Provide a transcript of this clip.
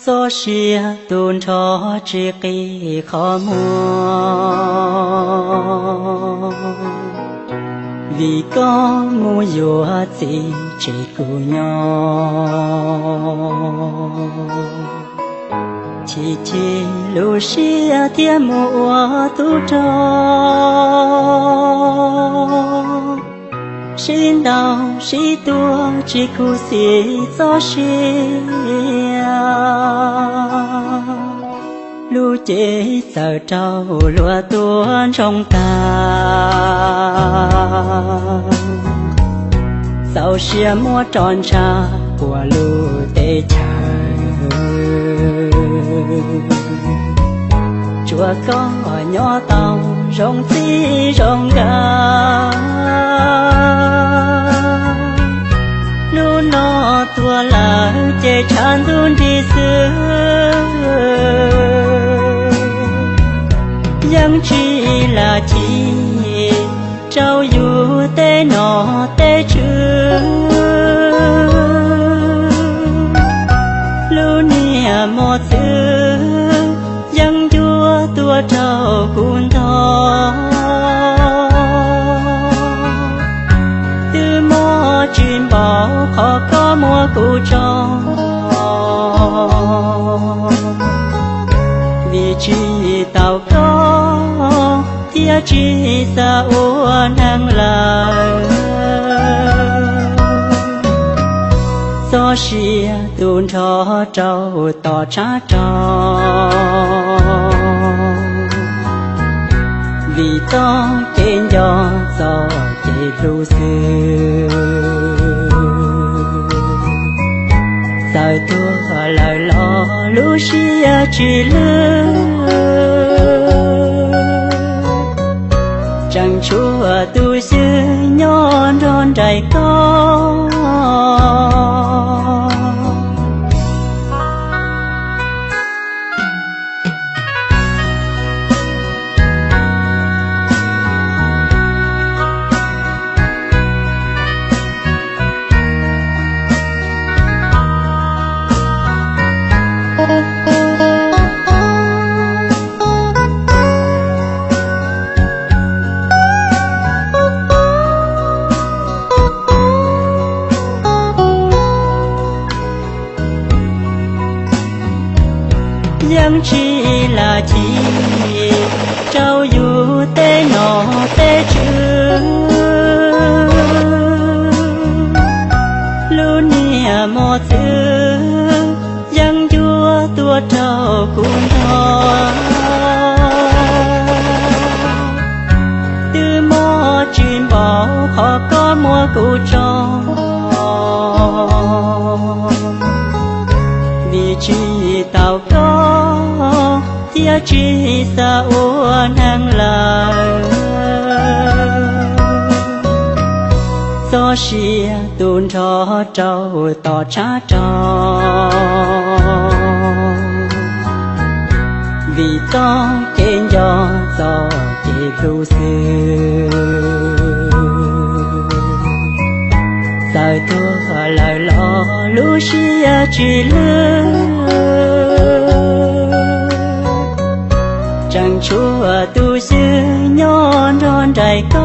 Txoj sia tu nrho tsis qi qhov muag, vim koj mus yuav txiv tsis kuv nyob. Chim chim lub siab thiab mus ua tub rog, sib ntaus sib tua tsis khuv xim txoj sia. Lub cev txawm raug luag tua ntsoog tag, txaus siab muab roj ntsha puag lub teb chaws. Tsuas koj nyob tau zoo txij zoo nkawm. Hnub no tuag lawm ces tshav ntuj nrig xwb, yeej tsis lam chim rau yus tej nom tej tswv. Lub niag mos txwv yeej ncuab tuaj rau kuv ntog, twb mob tsis npaum qhov koj muab kuv tso. Vim tsis tau koj thiab tsis xav ua neeg lawm, txoj sia tu nrho rau tom tshav rog. Vim txoj kev nco txoj kev hlub xwb, txawm tuag lawm los lub siab tsis lwj, tseem tshuav tus xwb nyob nrog nraim koj. Yeej tsis lam chim rau yus tej nom tej tswv. Lub niag mos txwv yeej ncuab tuaj rau kuv ntog, twb mob tsis npaum qhov koj muab kuv tso. Vim tsis tau koj thiab tsis xav ua neeg lawm, txoj sia tu nrho rau tom tshav rog. Vim txoj kev nco txoj kev hlub xwb, txawm tuag lawm los lub siab tsis lwj, tseem tshuav tus xwb nyob nrog nraim koj.